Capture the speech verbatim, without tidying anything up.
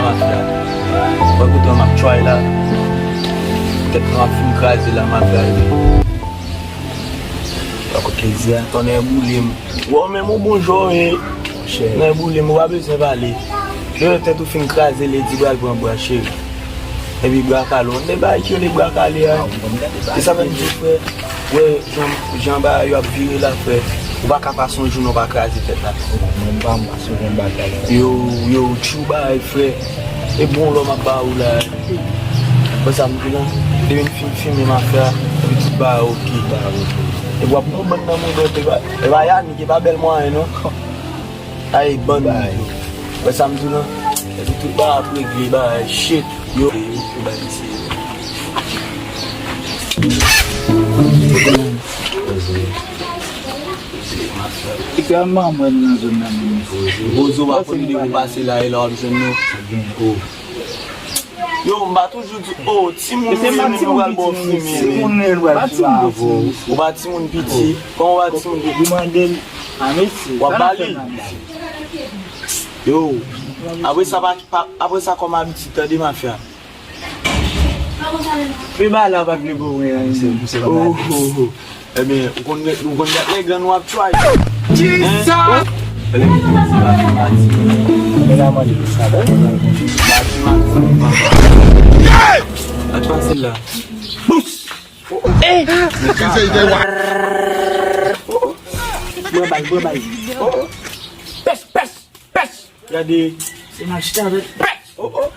Mafya. Wè kote m ap try la. Tèt mwen ap fin kraze la, mafya. Wè kote l ye a. Tonnè boule m. Wè w menm ou bon jwè w ye. Tonnè boule m, ou pa bezwen pale. Lè tèt ou fin kraze, l di pral pran bra cheri. Epi bra kale, w konn de bagay ki rele bra kale a. E sa menm di frè. Wè, jan, jan bagay yo ap vire la, frè. Ou pa ka pase yon jou non pa kraze tèt la. Mwen pa m pase yon bagay. Yo, yo, tchou bagay, frè. E bon lò m ap ba ou la. Wè sa m di lan. Depi m fin fimen mafya, epi tout bagay oke. Epi w ap pran bann nan mwen dòt, e pa, e pa Yannick, e pa bèl mwayen non. Ay, bann nèg yo. Wè sa m di w lan? Epi tout bagay ap regle, bagay shit. Yo, yo, yo, bay misye. Literalman, mwen nan zòn nan menm. Bozo pa konn de ou pase la, e la w ap jwenn nou. Gen, oh. Yo, m pa toujou di, oh, timoun ou ye, nou pral ba w fimen. Timoun ou ye, nou pral fimen avè w. Ou pa timoun piti. Kòman ou pa timoun piti? Li mande l a mesye. W ap ba li. Yo, apre sa, pa, pa, apre sa, kòm abitid, tande, mafya. Pe ba la pa vle bon, wi, an. Oh, oh, oh. Ebyen, ou konn, ou konn dat lè grann w ap try. Kisa? Lè grann w ap try. Mwen la mande pou sa, ba. Mati, mati, papa. Ak fasil la. Bous! Eh! Bwè bay, bwè bay. Pèch, pèch, pèch! Gade. Se machita, pèch! Oh, oh.